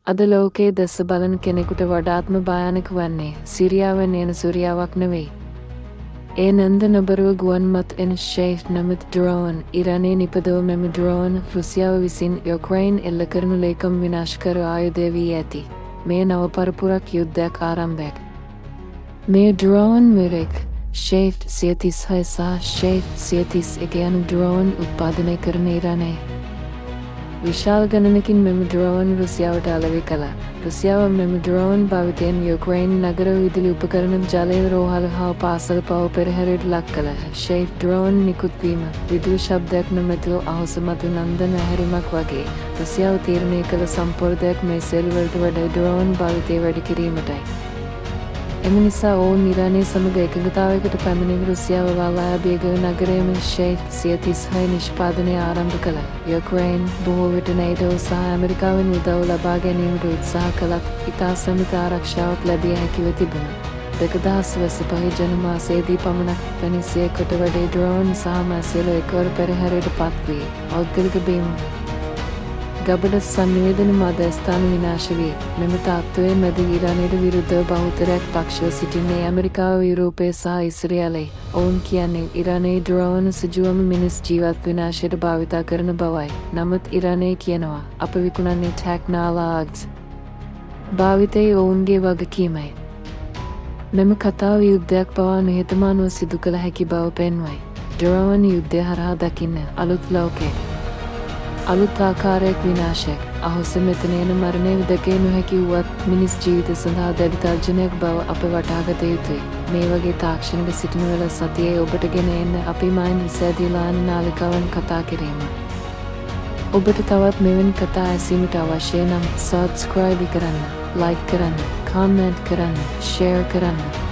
අද ලෝකයේ දෙස බලන කෙනෙකුට වඩාත්ම භයානක වන්නේ සිරියාවෙන් එන සූරියාවක් නෙවෙයි. ඒ නන්ද නොබරුව ගුවන් මත එන ෂේෆ් නමිත ඩ්‍රෝන්. ඉරානයේ නිපදව මෙම ඩ්‍රෝන් රුසියාව විසින් යුක්‍රේන් එල්ල කරනු ලේකම් විනාශ කර ආයුධය වී ඇති. මේ නව පරපුරක් යුද්ධයක් ආරම්භයක්. මේ ඩ්‍රෝන් මෙරෙක් ෂේෆ් 136 සහ ෂේෆ් 131 යන ඩ්‍රෝන් උත්පාදනය කරන ඉරානයේ. විශාල ගණනකින් මෙම ඩ්‍රෝන් රුසියාවට අලෙවි කළා. රුසියාව මෙම ඩ්‍රෝන් භාවිතයෙන් යුක්‍රේන් නගර විදුලි උපකරණ, ජලය, රෝහල හා පාසල් පව පෙරහැරට ලක් කළා. ෂේෆ් ඩ්‍රෝන් නිකුත් වීම විදුලි ශබ්දයක් නොමැතිව අහස මත නන්දන ඇහැරීමක් වගේ. රුසියාව තීරණය කළ සම්ප්‍රදායක් මේ සෙල් වලට වඩා ඩ්‍රෝන් භාවිතය වැඩි කිරීමටයි. එම නිසා ඔවුන් ඉරානය සමග එකඟතාවයකට පැමිණ රුසියාව වලාබියග නගරයේම ෂේෆ් 136 නිෂ්පාදනය ආරම්භ කළා. යුක්‍රේන් බොහෝ විට නේටෝ සහ ඇමරිකාවෙන් උදව් ලබා ගැනීමට උත්සාහ කළත් ඉතා සීමිත ආරක්ෂාවක් ලැබිය හැකිව තිබුණා. 2025 ජන මාසයේදී පමණක් වැනි 100කට වැඩි ඩ්‍රෝන් සහ මැසේල එකවර පෙරහැරට පත් වී පෞද්ගලික බිම්, ගබඩ, සන්නිවේදන මධ්‍යස්ථාන විනාශ වී. මෙම තත්ත්වයේ මැද ඉරානයට විරුද්ධව බහුතරයක් පක්ෂව සිටින්නේ ඇමරිකාව, යුරෝපය සහ ඉස්රායලයි. ඔවුන් කියන්නේ ඉරානයේ ඩ්‍රෝන් සජුවම මිනිස් ජීවත් විනාශයට භාවිතා කරන බවයි. නමුත් ඉරානය කියනවා අප විකුණන්නේ ටෙක්නොලොජි. භාවිතය ඔවුන්ගේ වගකීමයි. මෙම කතාව යුද්ධයක් පවා නිහතමානව සිදු කළ හැකි බව පෙන්වයි. ඩ්‍රෝන් යුද්ධය හරහා දකින්න අලුත් ලෝකයක්. අලුත් ආකාරයක් විනාශයක්. අහස මෙතන එන මරණය දැකිය නොහැකි වුවත් මිනිස් ජීවිත සඳහා දැඩි තර්ජනයක් බව අප වටහාගත යුතුයි. මේ වගේ තාක්ෂණික සිටිනවල සතියේ ඔබට ගෙන එන්න අපි මයින් විසෑදීලාන නාලිකාවන් කතා කිරීම. ඔබට තවත් මෙවැනි කතා ඇසීමට අවශ්‍ය නම් සබ්ස්ක්‍රයිබ් කරන්න, ලයික් කරන්න, කමෙන්ට් කරන්න, ෂෙයාර් කරන්න.